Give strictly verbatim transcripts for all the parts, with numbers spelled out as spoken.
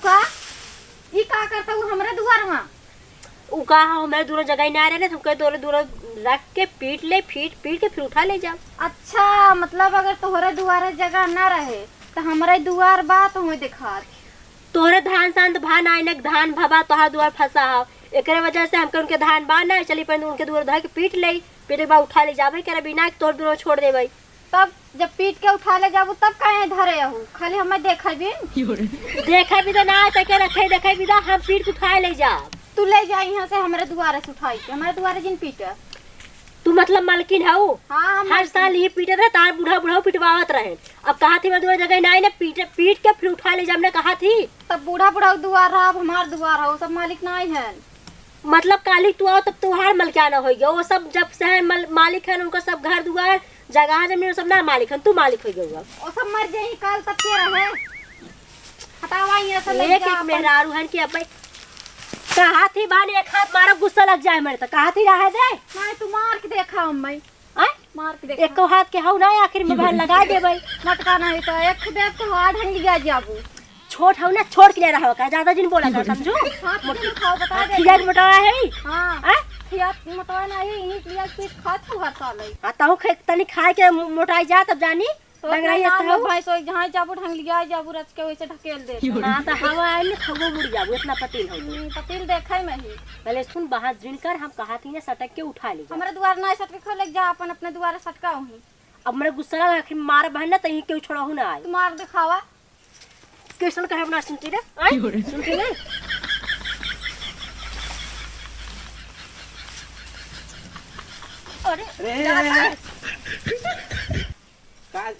का? ई का करत हऊ हमरे दुआर मा? उ का, हमरे दुनो जगह ना रहे, हम कहे तोरे दुनो रख के पीट ले, पीट, पीट के फिर उठा ले जाब। अच्छा, मतलब अगर तोहरे दुआरे जगह ना रहे, त हमरे दुआर बा, त हमें देखा दे। तोहरे धान शांत भा ना, इनक धान भवा, तोहार दुआर फंसा हो, एकरे वजह से हमके उनके धान बा ना, चली पर उनके दुआर धर के पीट ले, पीटे के बाद उठा ले जाबे करे बिना कि तोर दुनो छोड़ देबे। तब जब पीट के उठा ले जाबू, तब काहे धरे हऊ? खाली हमें देखे बिन? देखे भी तो ना, तके रखे, देखे भी तो हम पीट के उठा ले जाब। तू ले जा यहाँ से हमरे दुआरे से उठाई के, हमरे दुआरे जिन पीटे। तू मतलब मालकिन हऊ? हाँ, हम हर मालकिन। साल ये पीटे रहे, तार बूढ़ा बूढ़ा पिटवावत रहे। अब कहा थी मैं दुआरे जगह ना आई ना, पीट, पीट के फिर उठा ले जाब ना, कहा थी। तब बूढ़ा बूढ़ा दुआर रहा, अब हमार दुआर हो, सब मालिक ना आई है। मतलब काली तू आओ तब तोहार मलकियाना होइ गया, वो सब जब से है मल-, मालिक है उनका सब घर दुआर जगह जमीन सब ना मालिक हन, तू मालिक होइ गया। ओ सब मर जाई काल तब के रहे। हटावा ये सब एक लग जा एक अपन। मेहरारू हन कि अब कहा थी बान एक हाथ मारो गुस्सा लग जाए मेरे तो कहा थी रहे दे। नहीं तू मार के देखा अम्मा। आय? मार के देखा। एको हाथ के हऊ ना आखिर में बहन लगा देबै। मटका नहीं तो एक देख तो हाथ हंग लिया जाबू। छोट हऊ ना छोड़ के ले रहा का ज्यादा दिन बोला कर समझू। हाथ में उठाओ बता दे। खिया मोटा है। हाँ। आय? खिया मोटा नहीं इन्हीं के लिए पीस खात तू हर साल है। आ तहु खे तनी खाए के मो-, मोटाई जा तब जानी। तो लग रही है ना तहु। भाई तो जहाँ जाबू ढंग लिया जाबू रच के वैसे ढकेल दे। हाँ तो हवा आइल खगो मुड़ जाबू इतना पतील हो। हम्म, पतील देखे में ही। पहले सुन बाहर जिन कर हम कहा थी ना सटक के उठा ले जा। हमारे द्वार ना सटके खो ले जा अपन अपने द्वार सटका वहीं। अब मेरा गुस्सा लगा आखिर मार बहन ना तहीं केहू छोड़हु ना आए। तू मार दिखावा। कैसन कहे अपना सुनती रे? आए? सुनती नहीं? अरे, रे, रे, रे। का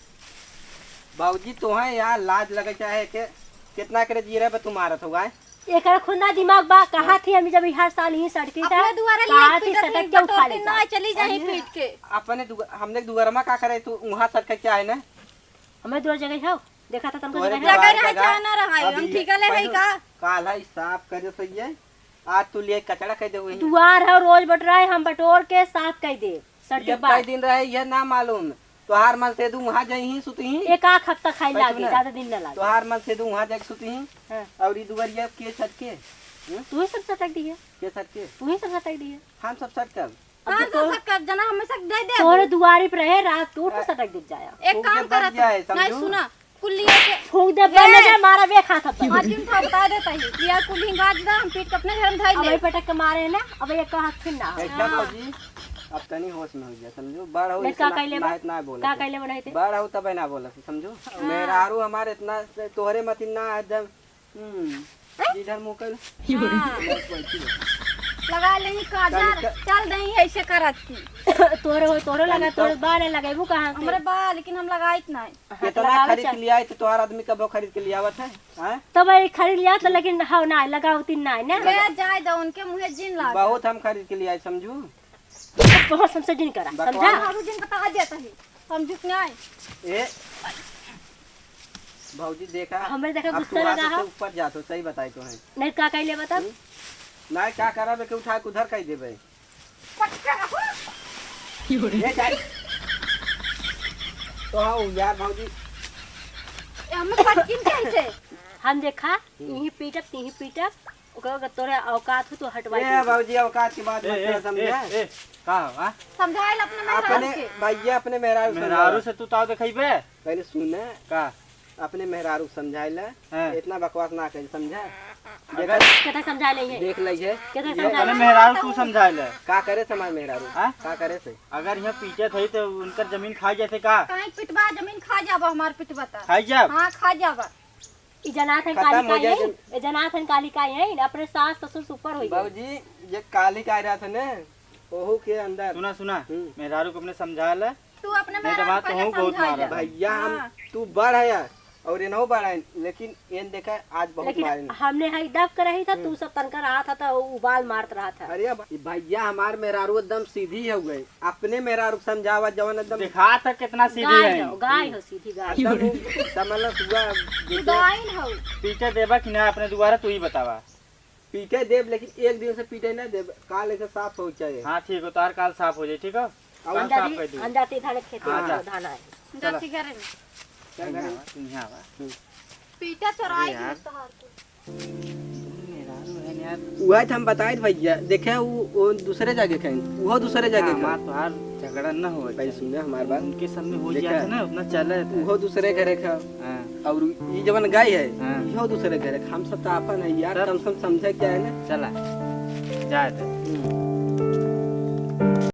बाबूजी तोहे यार लाज लगे चाहे के कितना करे जी रहे बा तू मारत हो गाय? एकर खुंदा दिमाग बा, कहा थी हम जब हर साल ही सड़की था, अपने दुआरे कहा ले थी पीटत सटक नहीं, के उठा ले बटोरती जा। ना, चली जाही अरे, पीट के। अपने दुआ-, हमने दुआर में का करे तू वहाँ सटक के आए ना? हमें दुआर जगह है, देखा था तुमको तोरे जगह है। दुआर जगह रहे जगह, चाहे ना रहे, अब हम ये ठीका ले है पहले का? काल है साफ करे सही है, आज तू लिए कचरा कह दे वही। दुआर है, रोज बटोराए, हम बटोर के साफ कह दे, सटक ये बात। कई दिन रहे, ये ना मालूम। तोहार मन से दू वहाँ जाई ही सुती ही। एक आख हफ्ता खाई भाई लागे, सुन ना। ज्यादा दिन ना लागे। तोहार मन से दू वहाँ जाके सुती ही। हाँ। और ई दुआरिया के छटके? हम्म? तू ही सब सटक दिए। के छटके? तू ही सब सटक दिए। हम सब सटकब। अब हाँ, तो तो सटकब, जना हमें सटक दे दे। तोरे दुआरी पर रहे, रात के उठ के हाँ। सटक दे जाया। एक फूक काम दे बन करत, जाए, नहीं समझू? सुना, कुल्ली के फूक दे, बन हे। जा, मारा बे खा सब। हाँ, जिन था बता देता ही। लिया कुल्ली गाज दा, हम पीट के अपने घर में धाई अब ले। ये पटक के मारे है ना, अब ये कहा फिर ना हो। कैसा हाँ। बाबूजी? अब तनी होश में हो गया, समझू? बड़ हो, नहीं, का इतना कहले बा? नायत ना बोले का थे। कहले बनाए थे? बड़ हो तब ना बोले थे, समझू? हाँ। मेहरारू हमारे इतना से तोहरे मतिन ना है, एकदम, हम्म, हैं? जिधर मुँह कर। हाँ। बस बैठी हो। लगा लेही काजर, तनी क- चल दही ऐसे करत की। तोरे हो, तोरे लगा, तनी तोरे तो बाल लगेबू कहाँ से? हमरे बाल, लेकिन हम लगाइत नहीं। हाँ, तो कितना लगावे खरीद के चाह- लिया है, तो तोहार आदमी कबो खरीद के लियावत है, हाँ? तब ये खरीद लिया तो, लेकिन हाँ, ना, लगावती ना, ना। ले जाए दो, उनके मुँहे जिन लाग। बहुत हम खरीद के लिया है, समझू? बहुत हमसे जिन करा, बकवास। समझा? हम जिन बता देता ही, समझू कि नहीं? ए, भौजी देखा, हमरे देखा अब गुस्सा तू लगा आदत हो। से ऊपर जात हो, सही बताई तो है। नहीं, का कहले बता? हम्म? नहीं, का करबे के उठा के उधर कह देबे। पटका हो। ये जाई। तो हाँ, यार भौजी। ए, हमें पटकिन कैसे? हम देखा, हम्म। यहीं पीटब, तहीं पीटब, ओकर, ओकर तोरे औकात हो तो हटवाई ए, दे। भौजी, औकात की बात ए, मत ए, कर, समझा? ए, ए, का हो, हाँ? समझाइल अपने मेहरारू अपने के। भैया, अपने मेहरारू मेहरारू समझावा। से तू ताव देखइबे? पहले सुन। का? अपने मेहरारू समझाइल। हाँ। इतना बकवास ना कर, समझा? अगर देखा? केतना समझा ले है? देख ले है। केतना ये समझा अपने ले? मेहरारू तू समझाइल। का करे से हमार मेहरारू? हाँ? का करे से? अगर यहाँ पीटे थे तो उनकर जमीन खा जाते का? काहे पिटवा जमीन खा जाबा हमार पिटवा ता? खाई जाब? हाँ, खा जाबा। ई जनात हन खत्म काली हो का जाए यही? जन- ए जनात हन काली का यही? अपने सास ससुर से ऊपर हो गए। बाबूजी, ये काली का रहा था ना, ओहू के अंदर। सुना, सुना, हम्म। मेहरारू को अपने समझा ले। तू अपने नहीं तो मेहरारू बात पहले तो हूँ बहुत समझा मारा। जा। भैया, हम, हाँ। तू बड़ है यार, और ये नहीं बड़ है, लेकिन ये देखा आज बहुत लेकिन मारे। हमने हाई दब कर रही था, हम्म। तू सब तनकर रहा था तो उबाल मारत रहा था। अरे अब ये भैया हमार मेहरारू एकदम सीधी हो गई। अपने मेहरारू के समझावा जवन एकदम देखा था कितना सीधी गाय है। हो, गाय हो, सीधी गाय। एकदम उ समझ लो सुआ जैसे उदाइन हो। पीटे देबा कि ना अपने दुआरा, तू ही बतावा। पीटे देब, लेकिन एक दिन से पीटे ना देब, काल ऐसे साफ हो जाए। हाँ, ठीक हो, तार काल साफ हो जाए, ठीक हो? और काल हम साफ जाती, कर दूँ। हम जाती धान खेते हाँ, में, जा। धान आए। चलो। जाती घरे में। चल घरे में। तू यहाँ आवा। हम्म। पीटा चोराई अरे यार। दिए तोहार कुल। मेहरारू है यार। वही तो हम बताए थे भैया, देखे वो, वो दूसरे जगह खाए, वो दूसरे जगह हाँ, खाए। हमार तोहार झगड़ा न हो भाई, अच्छा। सुने हमार बात। उनके सामने हो देखा, जाता ना, अपना चले थे। वो दूसरे घरे खा। हाँ। और ये जवन गाय है, हाँ। इहो दूसरे घरे खा। हम सब तो आपन है यार, तब? कम से कम समझे क्या है ना? चला, जाए थे। हम्म।